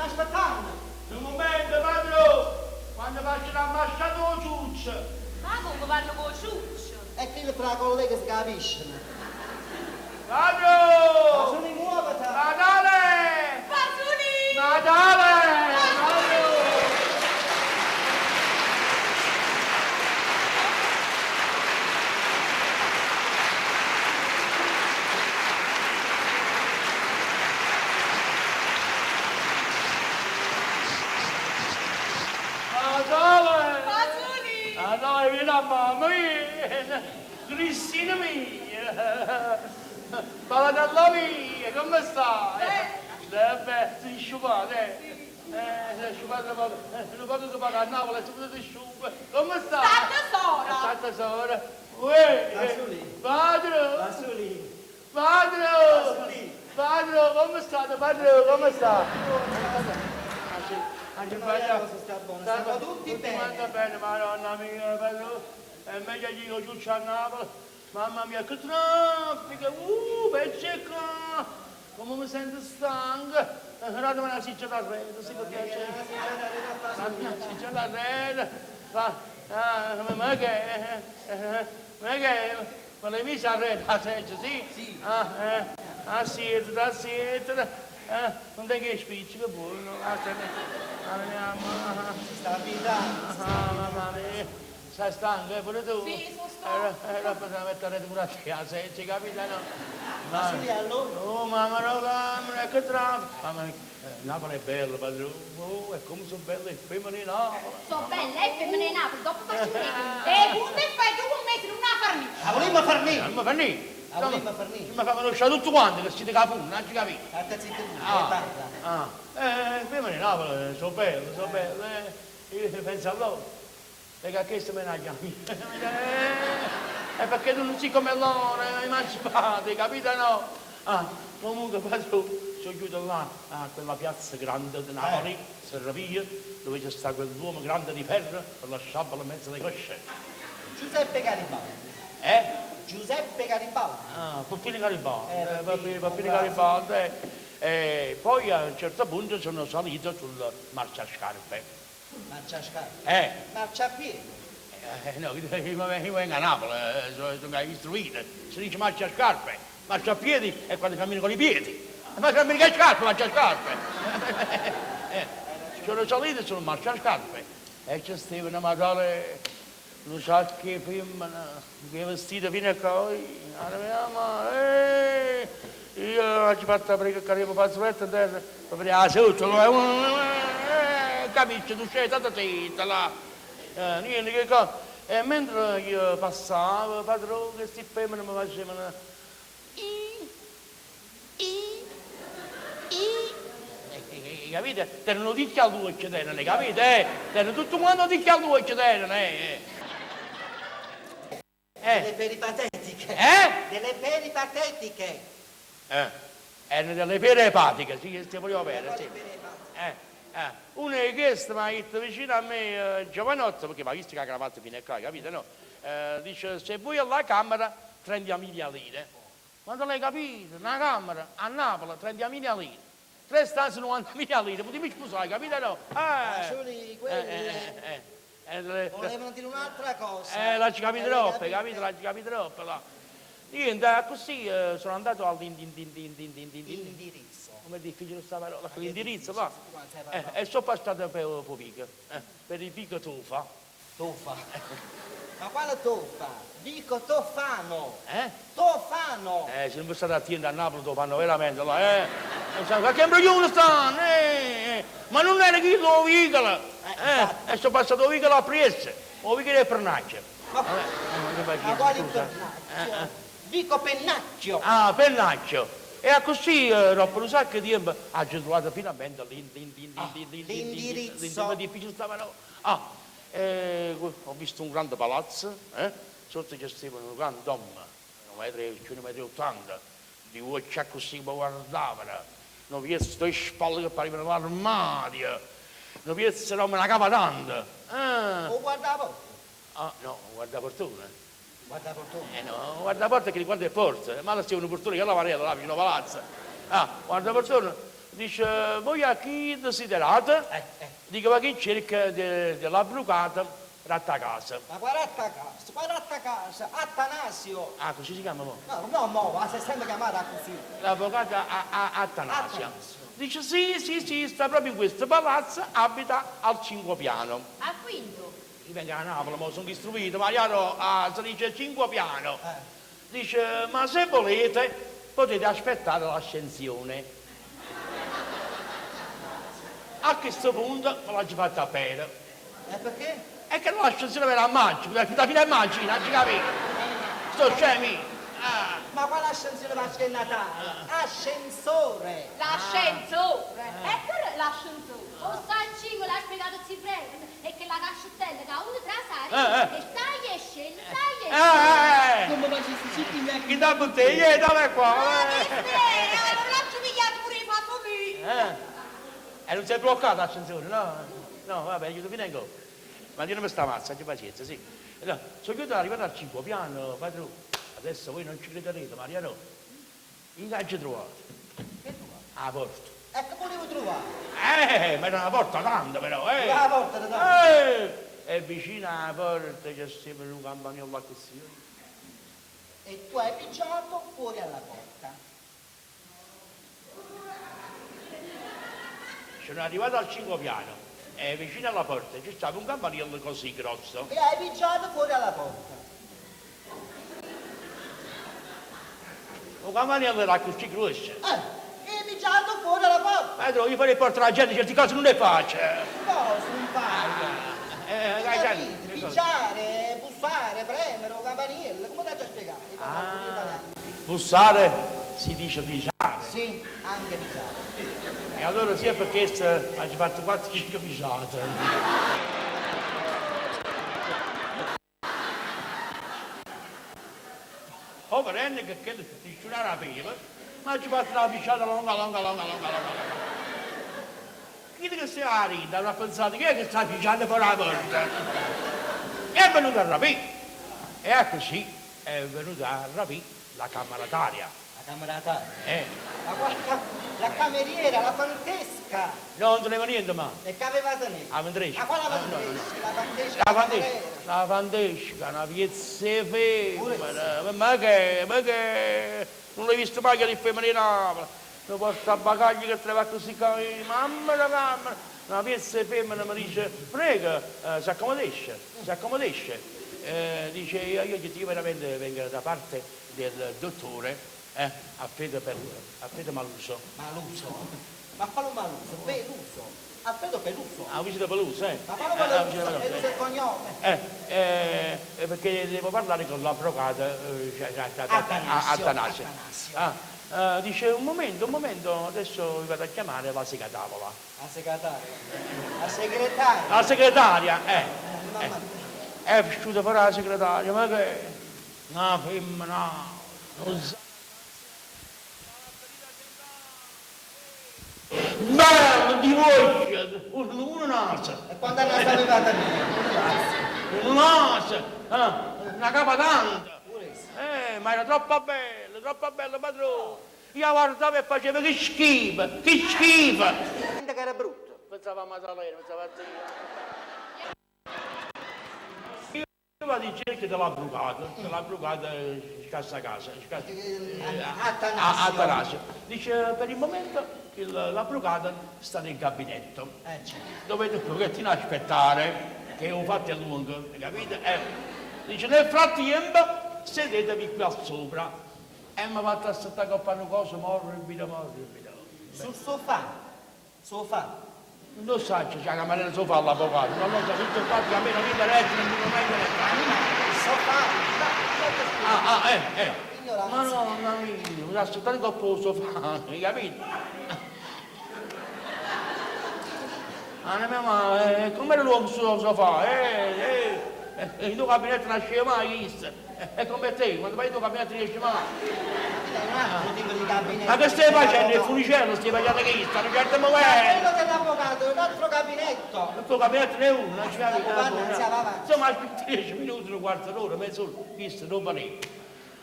aspettanno. Nu mumento, padrò! Quanno faccio n'ambasciata 'o ciuccio! Ma comme vanno cu 'o ciuccio? E chille fra colleghe si capisceno. Padrò! Fasulì, muovete! Natale! Fasulì! Natale! Padrò! Natale! Fasulì! Natale, vieni a mamma, vieni! Cristina mia! Palatella mia, come stai? Bene. Beh, sei sciupata, eh? Sei sciupata un poco, un poco si paga a Napoli, subito si sciupa. Come stai? State sora! State sora! Uè! Fasulì. Padre! Fasulì. Padre! Fasulì. Padre, come state? Padre, come sta? Anche No, io non so sta buono, stiamo tutti bene. Quanto bene, madonna mia, padre. È meglio che io ciuccio a Napoli. Mamma mia, che traffico! Peggio qua! Come mi sento stanco! Datemi una ciccia da rete, sì, per piacere. Una ciccia da rete! Ma, ah, ma che... Ma che... Ma l'hai misa a rete, la seggia, sì? Sì. Ah, ah, siete, ah, siete. Non te che spicci, che buono. Ah, ah, vediamo, ah, Si sta abitando. ah, mamma mia. Sei stanca, pure tu? Sì, sono stanca. Era per mettere pure a te, la seggia, capito? No? Fasulì, allora? Oh, mamma, no, mamma, che traffico. Mamma mia, Napoli è bella, padrone. Oh, è come sono belle le femmine di Napoli. Sono belle, eh, femmine di Napoli, dopo faccio vedere. E punto e fai tu con me se non la farnisci. La volimmo far Non mi fa niente. La volimmo far niente. Mi fa conoscere tutto quanto, che siete capuni, non ci capite. State zitto tu, Ah, e parla. ah. Femmine di Napoli sono belle, sono belle. Io penso a loro. Perché a questo me ne chiami. È perché tu non sei come loro, emancipati, capito no? Ah, comunque padrone, sono chiuso là, a quella piazza grande di Napoli, Serravia, dove c'è sta quell'uomo grande di ferro con la sciabola in mezzo alle cosce. Giuseppe Garibaldi. Eh? Giuseppe Garibaldi. Ah, Peppino Garibaldi, Peppino, Peppino bravo. Garibaldi. Poi a un certo punto sono salito sul marciascarpe. Marciascarpe. Marciapiede. No, io vengo a Napoli, sono istruito. Si dice marciascarpe, marciapiedi è quando cammino con i piedi. Ma cammini con le scarpe, marciascarpe. Sono salito sul marciascarpe e c'è stava una madonna, non so che femmina, che vestita fino a qua. Mamma, io ho fatto aprire che arrivo fazzoletto in terra, per vedere la sotto, capisci, tu sei tanta zitta là. Niente, che cosa. E mentre io passavo, padrone, questi femmine mi facevano... I, i, i. Capite? Erano tutti a luce, erano, capite? Erano tutto quanto tutti a luce, erano, eh. Delle peripatetiche. Eh? Delle peripatetiche. Erano delle perepatiche, sì, che stiamo volevo bene, sì. Uno di questi mi ha detto vicino a me, giovanotto, perché mi ha visto che la cravatta fino a qua, capite? No? Dice, se vuoi alla camera, 30.000 lire. Quando l'hai capito? Una camera a Napoli, 30.000 lire. 3 stanze, 90.000 lire, potevi sposare, capito? No? Solo quelli volevano dire un'altra cosa. L'ha capito troppo, Capito? capito? L'ha capito troppo, là. Niente, così sono andato Indirizzo. Come è difficile sta parola, Ma che l'indirizzo, difficile, va. tu quando sai parlare. E sono passato per Vico, per il Vico Tofa. Tofa? Ma quale tofa? Vico Tofano. Eh? Tofano. Se non state attenti a Napoli lo fanno veramente là, eh. E che imbroglione stanno, Ma non era chi lo Vicolo. Infatti. E sono passato Vicolo a Prieste, o Vicolo del Pernacchio. Ma Vabbè, non ti fai ma chiedere, quale scusa. Pernacchio? Vico Pennacchio. Ah, Pennacchio. E così, dopo un sacco di tempo, ha trovato finalmente l'indirizzo. Difficile stava, no. Ah, ho visto un grande palazzo, sotto c'è stava un grande uomo, un metro e un metro e ottanta, di occhi così mi guardavano, non visto le spalle che parevano l'armadio, non visto una capa tanto. O guarda porta? Ah, no, guarda fortuna. Guarda portone. No, guarda porta che riguarda il porto, ma là c'è un portone che la varella là vicino al palazzo. Ah, guarda portone, Dice, voi a chi desiderate? Dico, ma chi cerca dell'avvocato Rattacasa. Ma guarda casa, guarda casa, Attanasio. Ah, così si chiama mo? No, no, mo, ma si è sempre chiamata così. L'avvocato Attanasio. Attanasio. Dice, sì, sì, sì, sta proprio in questo palazzo, abita al 5 piano. Al quinto. Io vengo a Napoli, ma sono istruito, ma io ah, si dice 5 piano. Dice, ma se volete potete aspettare l'ascensione. A questo punto me l'ho fatta a pere. E perché? È che l'ascensione era a maggio, da fine a maggio, non ci capito. Sto scemi. Ah. Ma quale ascensione va a Natale? Ascensore! L'ascensore. E per l'ascensore. O sta l'ha spiegato zio Frank, è che la cascettella che uno trasare e taglia e scende, taglia e scende. Eh, Come facessi citti Chi dà bottiglia, dove è qua? Ma che sera, non l'ho pigliato pure i fatto mio. E non si è bloccato l'ascensore, no? No, vabbè, aiuto fino in go. Ma io non mi sta mazza, abbi pazienza, sì. Allora, sono chiuso arrivato al 5 piano, padrone. Adesso voi non ci crederete, Mariano. In che ci trovato? Che trovato? La porta. E che volevo trovare? Ma era una porta tanto però, eh! La porta era tanto. E vicino alla porta c'è sempre un campagnolo così. E tu hai pigiato fuori alla porta. Sono arrivato al 5 piano e vicino alla porta c'è stato un campanello così grosso. E hai pigiato fuori alla porta. Un campanello era così grosso. E hai pigiato fuori alla porta. Pedro, io farei portare la gente, certe cose non le faccio. Cosa non fai? Hai capito? Pigiare, bussare, premere, un campanello, come ti ho spiegato? Ah, bussare si dice pigiare. Sì, anche pigiare. E allora sia perché ci fatto 4-5 pigiate. Poverello che che nessuno era prima, ma ci fatto una pigiata lunga, lunga, lunga, lunga, lunga. Chi che si è rida, avrà pensato chi è che sta pigiando fuori la porta? E è venuto a rapire. E così è venuta a rapire la camerataria. La camerataria? Eh. Ma guarda, la cameriera, la fantesca. No, non teneva niente, ma. E che aveva tenuto? La ventresca. Ma quale Ah, no, no, no. ventresca? La fantesca. La fantesca, la fantesca, una piezza femmina. Ma che, ma che... Non l'hai visto mai che di femmina in Napoli. Mi porta bagagli che trova così, mamma la mamma. Una piezza femmina mi dice, prego, si accomodisce, si accomodisce. Dice, io veramente vengo da parte del dottore, Alfredo Maluso. Maluso? Ma quale Maluso? Peluso. Alfredo Peluso. Ah, vicino Peluso, eh. Ma quale Peluso? Peluso è il cognome. Perché devo parlare con l'avvocato Attanasio. Ah, dice, un momento, adesso vi vado a chiamare la segretavola. La segretaria? La segretaria? La segretaria, È uscita fuori la segretaria, ma che... Una femmina, non sa... Bello di voce, uno naso. E quando naso aveva da Un naso, una capa tanta. Ma era troppo bello, padrone. Io guardavo e facevo che schifo, che schifo. Senta che era brutto. Pensavo a Maddalena, pensavo a te. Io vado in cerca dell'avvocato scassa casa, Attanasio. Dice, per il momento l'avvocato sta nel gabinetto. Certo. Dovete un pochettino aspettare, che ho fatto è lungo, capite? Dice, nel frattempo sedetevi qua sopra. E mi ha fatto aspettare che fanno cose morbido, morbido. Sul sofà? Sofà? Non lo so, c'è la cameriera sofà all'avvocato, non lo so, tutto il fatto che a me non interessa, non mi interessa. Il sofà? Ma no, no, mi ha aspettato che ho sofà, hai capito? Ah, ma com'era l'uomo sul sofà? Il tuo gabinetto non nasceva mai, chissà. È come te, quando vai il tuo gabinetto non esce mai. Ma che stai facendo? Il funicello stai facendo che sta, non certo momento. Quello dell'avvocato è un altro gabinetto. Il tuo gabinetto ne è uno, non ci va. Insomma, aspetti 10 minuti, un quarto d'ora, mezz'ora, chissà, non va lì.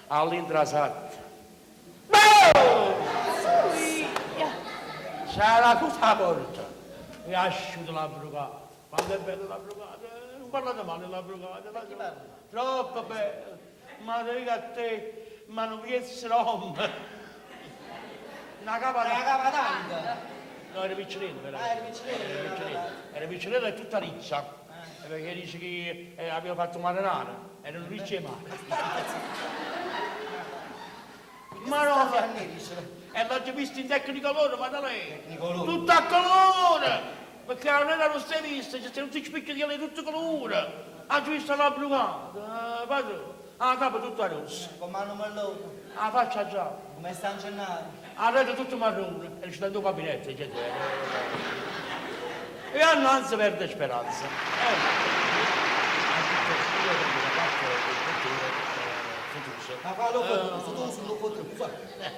All'intrasatta. Sarà tutta la porta. E ha asciuto l'avvocato. Quanto è bello l'avvocato. Non parlate male dell'avvocato. Troppo bello. Ma te dico a te, ma non piezzo d'uomo. Una capa Una capa tanta. No, era piccolino, però. Ah, era piccolino, Era piccolino. Era piccolino e tutta riccia. Perché dice che aveva fatto marinare. Era un riccio e mare. Ma no, e l'ho visto in tecnicolore, ma da lei. Tecnicolore. Tutto a colore! Perché non erano stai viste, c'erano tutti i spicchi di tutto colore. Ha visto la brucata, padrone, la capa tutta rossa, Come hanno mellone, la faccia gialla, come San Gennaro. la rete tutto marrone, e c'è dentro gabinetto, eccetera. E annanzi perde speranza. Ma qua lo fottuso, tu sullo fottuso.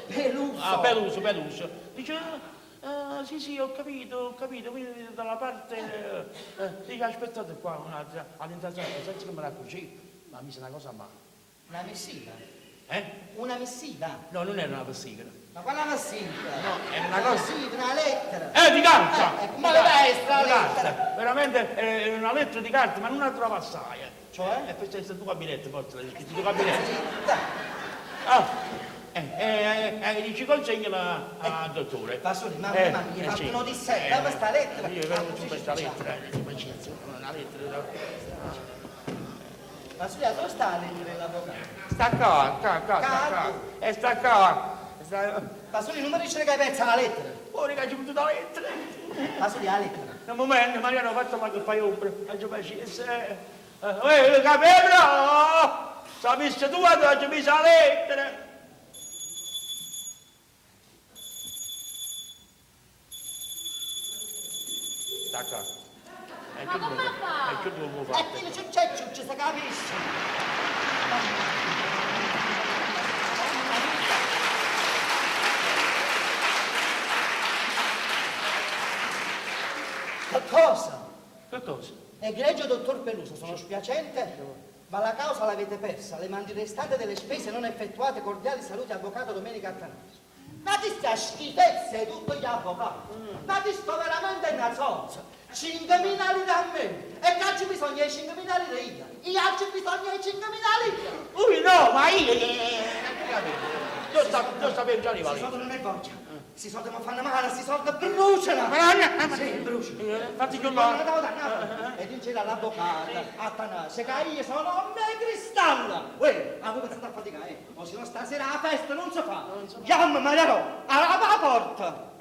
Peluso. Ah, Peluso, Peluso. Dice, sì, sì, ho capito, quindi dalla parte... dice, aspettate qua un attimo, all'intanto, senza che me la accorgevo, ma mi sa una cosa a mano. Una missiva. Eh? Una missiva. No, non era una passiglia. Ma quale missiva? No, era una cosa... Missiva, una lettera. Di carta! Ma dove è sta Di lettera? carta. Veramente era una lettera di carta, ma non la trova assai. Cioè? E poi c'è il tuo gabinetto, forse, l'hai scritto il tuo gabinetto. Zitta. Ah, dici consegnala al dottore. Pasoli, mamma mia, gli hai fatto un'odissea, dammi sta lettera. Io però Ah, non così questa ci lettera, pazienza, una lettera. Pasoli, dove sta la lettera dell'avvocato? Sta qua, sta qua, sta qua. E sta qua. Sta... Pasoli, non mi dice che hai perso la lettera. Oh, che ci butto la lettera. Pasoli, la lettera. Un momento, Mariano, ho fatto ma che fai ombra. Faccio pazienza. Capello! Sapessi tu quando ci messo la lettera. Sta qua. E Ma come fa? E che devo E fare? chi c'è c'è c'è si capisce. Che cosa? Che cosa? Egregio dottor Peluso, sono spiacente, ma la causa l'avete persa. Le mandi restate delle spese non effettuate. Cordiali saluti, avvocato Domenico Attanasio. Ma ti sta schifezza di tutti gli avvocati? Ma ti sto veramente una zozza. 5.000 lire a me. E che ci bisogna di 5.000 lire io? Io ci bisogna di 5.000 lire. Ui no, ma io... Io sapevo già Si arrivare. soldi non è voglia. Si soldi mi fanno male, si soldi bruciano. Ma Sì, bruciano. Infatti io Sono no. andato da Napoli e dice all'avvocato Attanasio che io sono un cristallo. Uè, avevo pensato a faticare, eh. O se no stasera la festa non si fa. Chiama Mariano, alla porta.